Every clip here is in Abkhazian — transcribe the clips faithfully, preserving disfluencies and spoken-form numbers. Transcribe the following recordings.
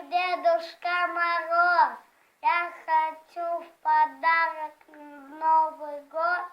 Дедушка Мороз, я хочу в подарок на Новый год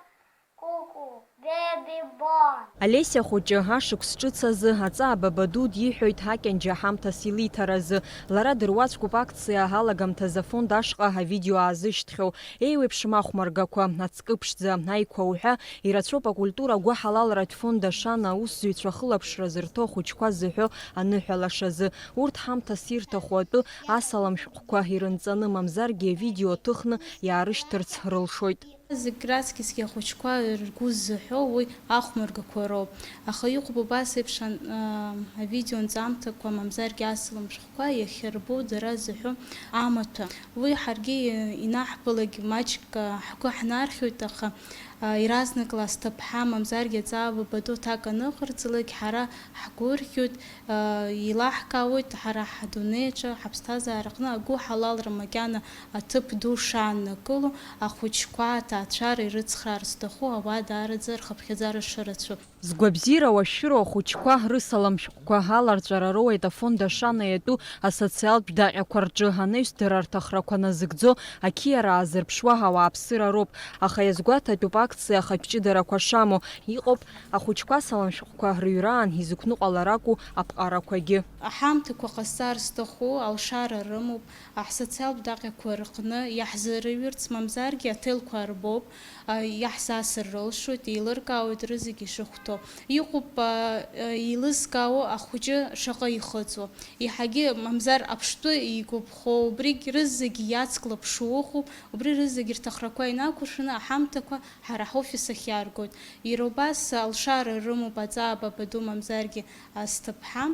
куклу Бэби Бон. Олеся хәыҷы ашықәс ҿыц азы аҵаа бабаду диҳәоит ҳакьанџьа ҳамҭас илиҭаразы. Лара дыруаӡәкуп акциа алагамҭазы афонд ашҟа авидео аазышьҭхьоу. Еиуеиԥшым ахәмаргақәа, ацкы ԥшӡа, аиқәа уҳәа, ирацәоуп акультура агәыҳалалратә фонд Ашана аусзуҩцәа хылаԥшра зырҭо ахәыҷқәа зыҳәо аныҳәалашазы. Урҭ ҳамҭас ирҭаху атәы асалам шәҟәқәа ирынҵаны, мамзаргьы авидео ҭыхны иаарышьҭырц рылшоит. Зегь раҵкьысгьы ахәыҷқәа ргәы ззыҳәо уи ахәмаргақәа роуп. Аха иҟоуп убас еиԥш ан-, а, авидео нҵамҭақәа, мамзаргьы асалам шәҟәқәа иахьырбо дара зыҳәо амаҭәа. Уи ҳаргьы инаҳбалак маҷк, а, ҳгәы ҳнархьуеит, аха, а, иаразнакла асҭыԥҳа, мамзаргьы аҵаа бабаду аҭак аныҟарҵалак, ҳара ҳгәырӷьоит, а, еилаҳкаауеит ҳара ҳдунеи аҿы, ҳаԥсҭазаараҟны агәыҳалалра макьана аҭыԥ ду шааннакыло, ахәыҷқәа, аҭаацәара ирыцхраар зҭаху ауаа даараӡа рхыԥхьаӡара шырацәоу. Згәабзиара уашәшәыроу ахәыҷқәа рысалам шәҟәқәа аларҵәара роуеит афонд Ашана иатәу асоциалтә даҟьақәа рҿы. Анаҩс дара рҭахрақәа назыгӡо ақьиара аазырԥшуа ауааԥсыра роуп, аха иазгәаҭатәуп акциа ахатә ҷыдарақәа шамоу. Иҟоуп ахәыҷқәа асалам шәҟәқәа рыҩраан изықәныҟәалар акәу аԥҟарақәагьы. Аҳамҭақәа ҟасҵар зҭаху алшара рымоуп, ҳсоциалтә даҟьақәа рҟны иаҳзырыҩырц, мамзаргьы аҭелқәа арбоуп, а, иаҳзасыр рылшоит, еилыркаауеит рызегь ишыхәҭоу. Иҟоуп, а, а, еилызкаауа ахәыҷы шаҟа ихыҵуа. Еиҳагьы, мамзар, аԥштәы игәаԥхо, убригь рызегь иацклаԥшуа ыҟоуп, убри рызегь рҭахрақәа инақәыршәаны аҳамҭақәа ҳара ҳофис ахь иааргоит. Иара убас алшара рымоуп аҵаа бабаду мамзаргьы асҭыԥҳа.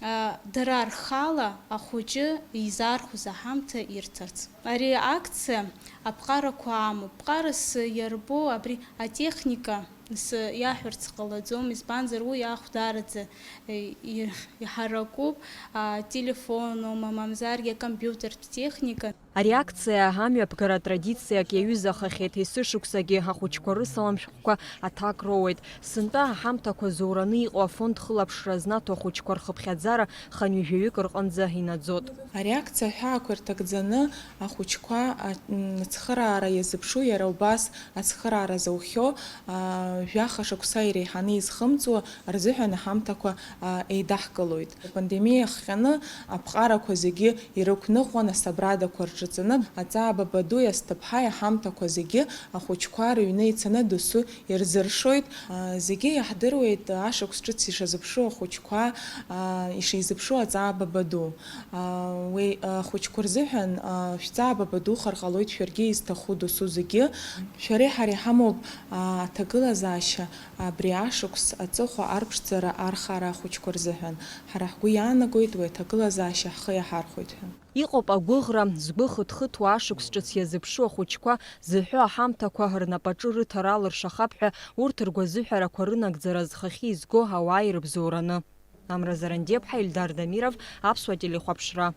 А, дара рхала ахәыҷы изаархәыз аҳамҭа ирҭарц. Ари акциа аԥҟарақәа амоуп. Ԥҟарас иарбоу абри атехника, нас, иаҳәарц ҟалаӡом, избанзар, уи ахә даараӡа, е, и-, иҳаракуп, ателефон аума, мамзаргьы акомпиутертә техника. Ари акциа амҩаԥгара традициак иаҩызахахьеит, есышықәсагьы ахәыҷқәа рысалам шәҟәқәа аҭак роуеит. Сынтәа аҳамҭақәа зоураны иҟоу афонд хылаԥшра знаҭо ахәыҷқәа рхыԥхьаӡара хынҩажәаҩык рҟынӡа инаӡоит. Ари акциа аҳәаақәа ирҭагӡаны ахәыҷқәа, а, м, ацхыраара иазыԥшу, иара убас ацхыраара заухьоу, а, жәаха шықәса иреиҳаны изхымҵуа рзыҳәан аҳамҭақәа, а, еидаҳкылоит. Апандемиа иахҟьаны аԥҟарақәа зегьы ирықәныҟәан, асабрадақәа рҿаҵаны, аҵаа бабадуи асҭыԥҳаи аҳамҭақәа зегьы ахәыҷқәа рыҩны ицаны досу ирзыршоит. А, зегьы иаҳдыруеит ашықәс ҿыц ишазыԥшу ахәыҷқәа, а, ишизыԥшу аҵаа бабаду. А, уи, а, ахәыҷқәа рзыҳәан, а, шәҵаа бабадухар ҟалоит шәаргьы изҭаху досу зегьы. Шәареи ҳареи ҳамоуп, а, аҭагылазаашьа абри ашықәс аҵыхәа арԥшӡара архара ахәыҷқәа рзыҳәан. Ҳара ҳгәы иаанагоит уи аҭагылазаашьа ҳхы иаҳархәоит ҳәа. Иҟоуп агәыӷра, згәы хыҭхыҭуа ашықәс ҿыц иазыԥшу ахәыҷқәа зыҳәо аҳамҭақәа рнапаҿы рыҭара алыршахап ҳәа урҭ ргәазыҳәарақәа рынагӡара зхахьы изго ауаа ирыбзоураны. Амра Зарандиаԥҳа, Ельдар Дамиров, Аԥсуа телехәаԥшра.